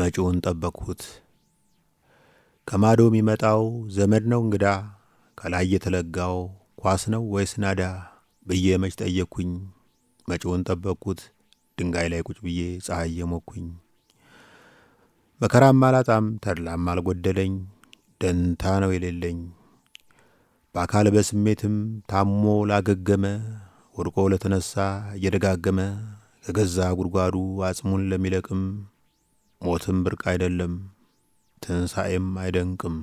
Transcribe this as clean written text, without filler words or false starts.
መጪውን ጠበቅሁት። ከማዶ የሚመጣው ዘመድ ነው እንግዳ፣ ከላይ የተለጋው ኳስ ነው ወይስ ናዳ ብዬ መች ጠየቅኩኝ። መጪውን ጠበቅኩት ድንጋይ ላይ ቁጭ ብዬ ፀሐይ የሞቅኩኝ። መከራም አላጣም ተድላም አልጎደለኝ፣ ደንታ ነው የሌለኝ። በአካል በስሜትም ታሞ ላገገመ፣ ወድቆ ለተነሳ እየደጋገመ፣ ከገዛ ጉድጓዱ አጽሙን ለሚለቅም፣ ሞትም ብርቅ አይደለም ትንሣኤም አይደንቅም።